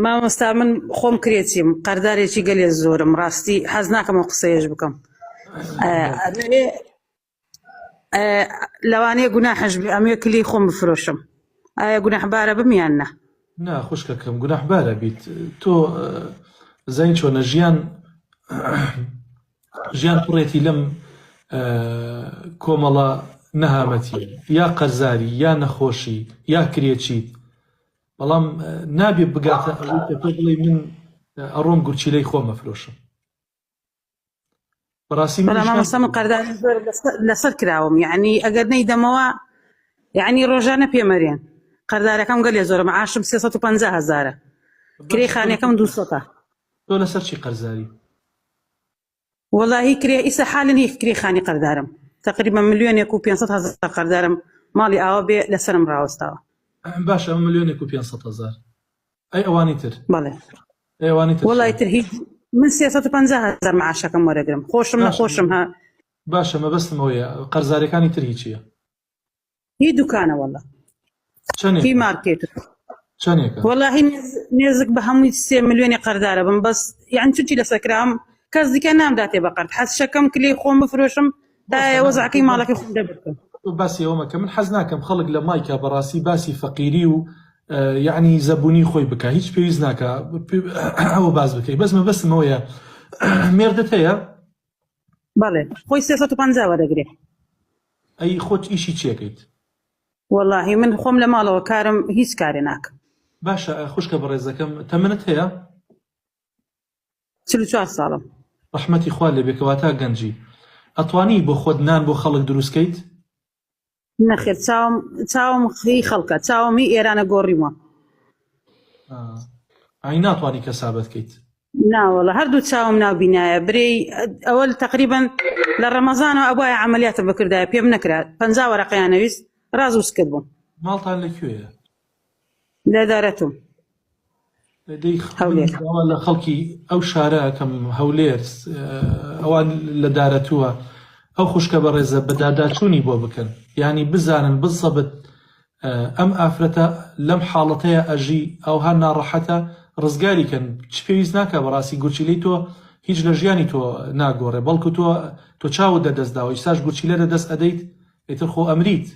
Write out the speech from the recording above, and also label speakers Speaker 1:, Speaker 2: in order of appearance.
Speaker 1: مامۆستا من خۆم کرێچیم قەردارێکی گەلێ زۆرم ڕاستی حەز ناکەم ئەو قسەیەش بکەم ئەمەوێ لەوانەیە گوناحش بێ ئەمەوێ کلی خۆم بفرۆشم ئایا گوناحبارە بم یان نا؟
Speaker 2: نا خوشکەکەم گوناحبارە بیت تۆ زانی چۆنە ژیان ژیان پڕێتی لەم کۆمەڵە نەهامەتی یا قەرزاری یا نەخۆشی یا کرێچیت بەڵام نابێ بگاتە ئەوەی کە تۆ بڵێی من ئەڕۆم گورچیلەی خۆم ئەفرۆشم بەڕاستی
Speaker 1: بەڵام مامۆستا من قەرداری زۆر لەسەر کراوم یعنی ئەگەر نەیدەمەوە یعنی ڕۆژانە پێمەرێن قەردارەکەم گەلێ زۆرە معاشم 350 هەزارە کرێی خانەکەم 200
Speaker 2: تۆ لەسەر چی قەرزاری؟
Speaker 1: وەڵاهی کرێ ئیسە حالن هی کرێ خانی قەردارم تقریبا ملیۆنێک و 500 هەزار قەردارم ماڵی ئاوا بێ لەسەرم ڕاوەستاوە.
Speaker 2: باشە ئەمە ملیۆنێک و 500 هەزار ئەی ئەوانی تر؟
Speaker 1: بەڵێ
Speaker 2: ئەی ئەوانی تر
Speaker 1: وەڵی تر هیچ من 350 هەزار معاشەکەم وەرەگرم خۆشم نەخۆشم ها
Speaker 2: باشە مەبەستم ئەوەیە قەرزارەکانی تر هیچیە؟
Speaker 1: هی دوکانە وەڵا
Speaker 2: چەنێکە؟
Speaker 1: هی مارکێت
Speaker 2: چەنێکە؟
Speaker 1: وەڵاهی نێزک بە هەمووی سێ ملیۆنی قەردارە بم بەس یعنی چونچی لەسەر کرام کەس دیکە نامداتێ بە قەرد حەز شەکەم کلی خۆم بفرۆشم تا وەزعەکەی ماڵەکەی خۆم دەبکەم
Speaker 2: باسی ئەوە مەکە من حەز ناکەم خەڵک لە مایکا بەڕاستی باسی فەقیری و یعنی زەبوونی خۆی بکە هیچ پێویست ناکە ئەوە باس بکەی بەس مەبەستم ئەوەیە مێردت هەیە
Speaker 1: بەڵێ خۆی 350 وەرەگرێ
Speaker 2: ئەی خۆت ئیشی چیەکەیت؟
Speaker 1: وەڵاهی من خۆم لە ماڵەوە کارم هیچ کارێ ناکەم.
Speaker 2: باشە خوشکە بەڕێزەکەم تەمەنت هەیە؟
Speaker 1: 44 ساڵم.
Speaker 2: ڕەحمەتی خوا لێبێ کەواتە گەنجی. ئەتوانی بۆ خۆت نان بۆ خەڵک دروست کەیت؟
Speaker 1: نەخێر چاوم چاوم هی خەڵکە چاوم هی ئێرانە گۆڕیومە.
Speaker 2: ئای ناتوانی کەسابەت کەیت؟
Speaker 1: ناوەڵە هەردوو چاوم ناوبینایە برێی ئەوە تقریبا لە ڕەمەزانەوە ئەبوایە عملیاتم بکردایە پێم نەکرا 50 وەرەقەیان نەویست ڕاز و سکت بووم.
Speaker 2: ماڵتان لە کوێیە؟
Speaker 1: لە دارەتوم.
Speaker 2: دەی
Speaker 1: هەولێر.
Speaker 2: داوا لە خەڵکی ئەو شارە ئەکەم هەولێر ئەوان لە دارەتووە ئەو خوشکە بەڕێزە بەداداچوونی بۆ بکەن یانی بزانن بزەبت ئەم ئافرەتە لەم حاڵەتەیە ئەژی ئەوها ناڕەحەتە ڕزگاری کەن چ پێویست ناکا بەڕاستی گورچیلەی تۆ هیچ لە ژیانی تۆ ناگۆڕێ بەڵکو تۆ تۆ چاوت لە دەست داوە ئیستاش گورچیلە لە دەست ئەدەیت ئیتر خۆ ئەمریت.